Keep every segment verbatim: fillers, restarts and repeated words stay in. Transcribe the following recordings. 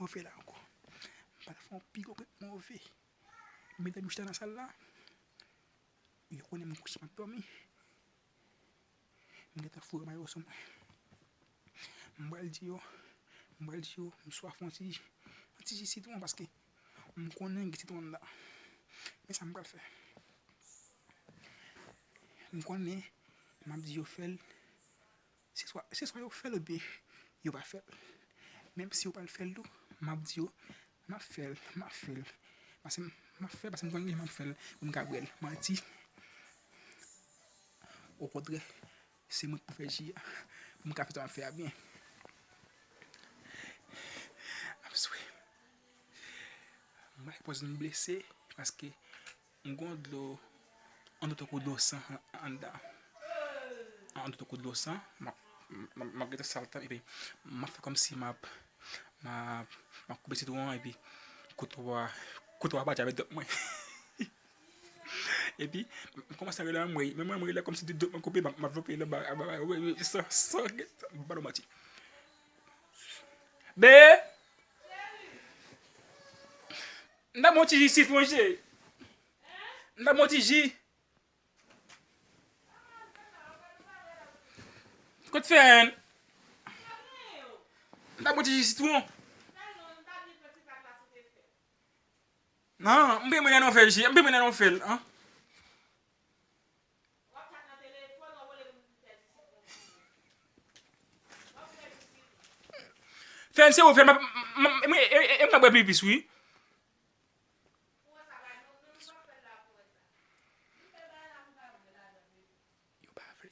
move la ankò. M pral fè yon pi gwo gwèt move. M mete bouch la nan sal la. Yo konnen m kouche m ap dòmi. M gentan foure mayo sou mwen. M pral di yo, m pral di yo, m swaf yon ti, yon ti ji sitwon paske m konnen gen sitwon anndan. Men sa m pral fè. M konnen m ap di yo fè l. Se swa, se swa yo fè l oubyen yo pa fè l. Menm si yo pa fè l tou, m ap di yo, m ap fè l, m ap fè l. Paske m, m ap fè l, paske m konn gen m ap fè l pou m ka bwè l. Manti. Okontrè, se mwen k pou fè ji a, pou m ka fè sa m ap fè a byen. M ap swe. M bay pòz m blese, paske m gon dlo, yon dlo tankou dlo san an-, anndan. Yon dlo tankou dlo san, m ap, m ap, m ap gentan sal tan, epi m ap fè kòmsi m ap, m ap, m ap koupe sitwon an, epi kouto a, kouto a pati avèk dòt mwen. Epi, m kòmanse rele anmwey, men mwen, mwen rele kòmsi dòt mwen koupe, m ap, m ap vlope l anba, anba, anba, wi, wi, san, san, m pa nan manti. Be! M ta bon ti ji sitwon, cheri. M ta bon ti ji. Kot fè? M ta bon ti ji sitwon. Non, m pe mennen non fè ji, m pe mennen non fè l, an. Fè l se ou fè l, m, m, m, e, e, e, m ka bwè pipis, wi. Yo pa vle.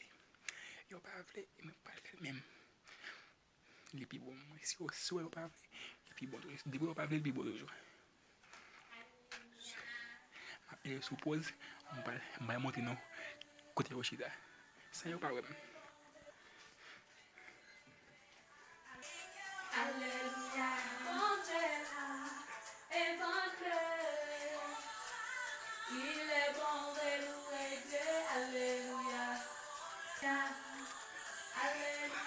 Yo pa vle, e mwen pral fè l menm. Li pi bon, mwen, si yo, si yo pa vle, li pi bon toujou. Depi yo pa vle, li pi bon toujou. M ap mete sou pòz, m pral, m pral montre nou kote yo chita. San yo pa wè m. Alelouya, Bondye la, e Bondye, il est bon de louer Dieu, alelouya, alelouya.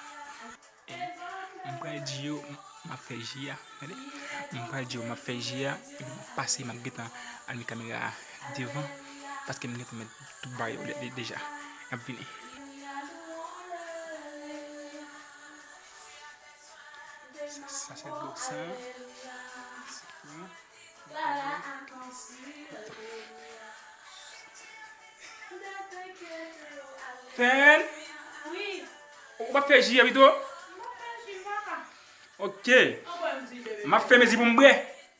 M pral di yo, m ap fè ji a. Gade. M pral di yo, m ap fè ji a. Epi m ap pase, m ap gentan al met kamera a devan. Paske m gentan met tout bagay yo de-, de-, deja. Y ap vini. Sa, sa se dlo sa. Fèn! Wi. Ou p ap fè ji a pito? M ap fè ji, papa. Ok. Anbwè m di, bebe. M ap fè mezi pou m bwè.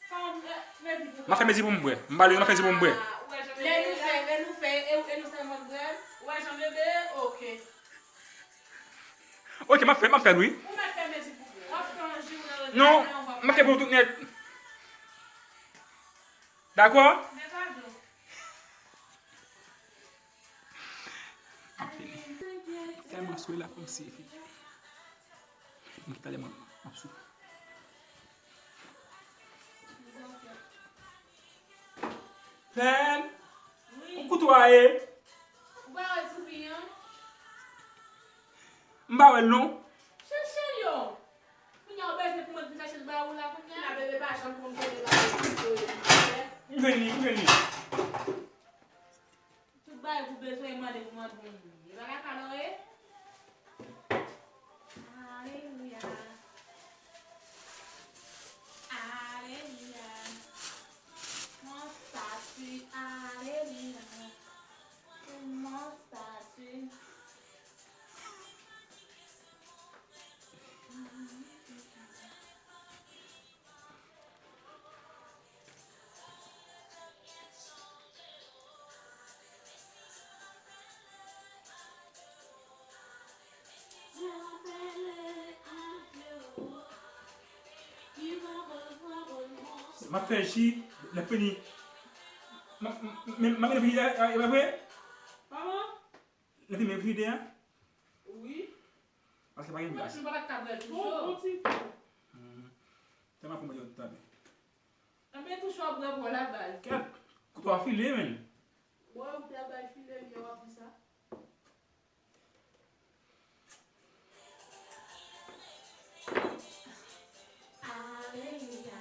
Kòman, eh, mezi pou bwè? M ap fè mezi pou m bwè. M pale, m ap fè mezi pou m bwè. Ah, ou wè jan bebe ye la? Lè nou fè, lè nou fè, e, e nou sèlman k bwè l? Ou wè jan bebe ye? Ok. Ok, m ap fè, m ap fè l, wi. Ou mèt fè mezi pou bwè. W ap fè yon ji, ou nan yon... Non, m ap fè pou tout nèt. Dakò? Men padon. M ap fini. Tèlman sou la kòmsi fi. M ki talè mwen, m ap sou. Fèn! Wi. Ou kouto a ye? Ou pa wè sou fi an? M pa wè l non. Chèche l yo. Kounye a ou bezwen pou mwen vin chache l ba ou la kounye a? Kounye a bebe pa janm konn kote bagay sa yo ye. M jwenn li, m jwenn li. Tout bagay pou bezwen mande pou mande moun. E pa kaka lò ye? Alelouya. Alelouya. Mon statut, alelouya. Mon statut. M ap fè ji, lè fini. M ap, m, m, m ap fini, e pa vre? Kòman? Lè fini, m ap fini, a? Wi. Paske pa gen gaz. Mwen, m pa t ka bwè l toujou. Bon, bon ti kou. Hmm. Tèlman fò mwen yo tande. Anben, touche w ap bwè pou w la baz. Kèt, kouto a file, menn. Wè, ou te al bay file, lè w ap di sa. Alelouya.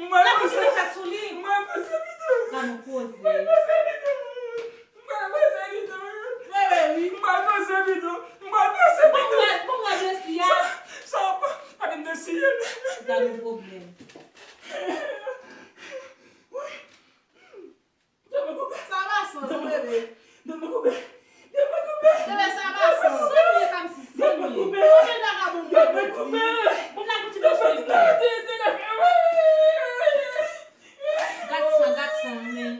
Mwen pral pase pito. Mwen pral pase pito. Gade yon koze. Mwen pral pase pito. Mwen pral pase pito. Mwen pral pase pito. Bon, mwen, bon, mwen desi a. Sa, sa pa, pa vin desi. Gade yon pwoblèm. Sa pa sans, non, bebe. Bebe, sa pa sans. Sèl li ye kòmsi, sèl li ye. Konbyen vagabon ki gen kont li? Bon, la, nou ti mesye. Gad sa, gad sa, men.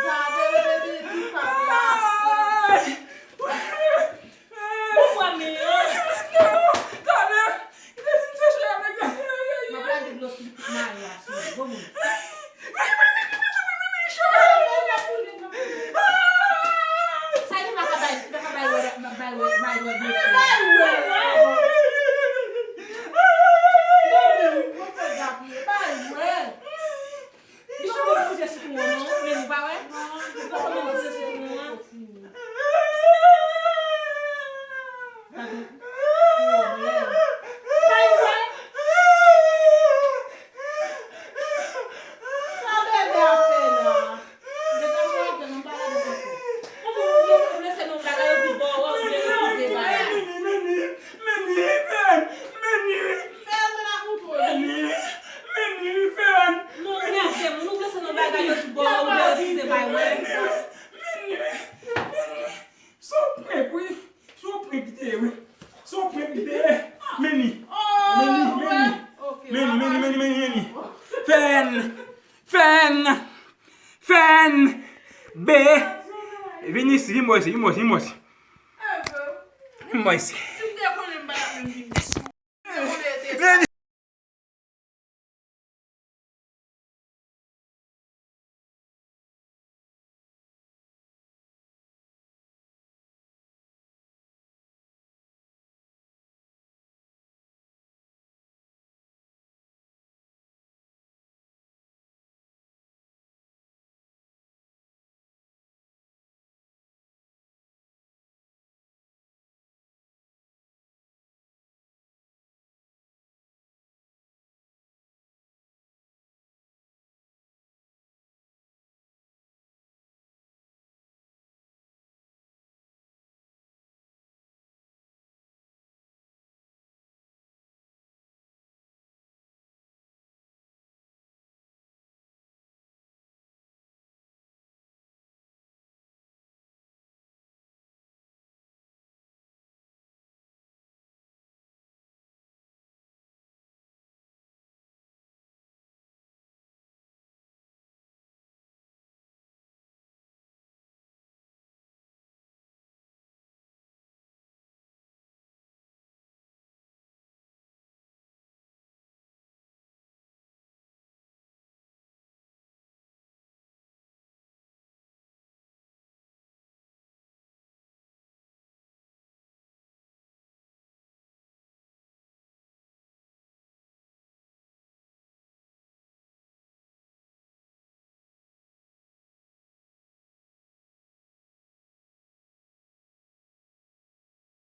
Gade, bebe, tout pa plas. Bon, pran men, an. Talè, li te fin fè chè avèk la. M ap lage dlo sou mari a, sou li. Bon, bon. Sa li pa ka bay, pa ka bay wè, bay wè, bay wè, bay wè. Bay wè. Bay wè. Li pa konn poze sitwon an, non, men nou pa wè. Li pa konn poze sitwon an. Gade pwoblèm. Bay wè. Sa bebe a fè la? Bebe a fè la, m pa gade ankò. Kòman ou lese, ou lese nou bagay, ou di bò, ou vle refize bagay? Meni, meni, meni, meni, meni. Fè l la pou tou. Meni, meni, fè l. Non, ou nève m, ou lese nou bagay, ou di bò, ou vle refize bagay, wè. Meni, meni, meni. Se yon prank, wi. Se yon prank li te ye, wi. Se yon prank li te ye. Meni. Meni, meni. Meni, meni, meni, meni, meni. Fèn. Fèn. Fèn. Be. Vin isi, vin bò isi, vin bò isi, vin bò isi. Vin bò isi.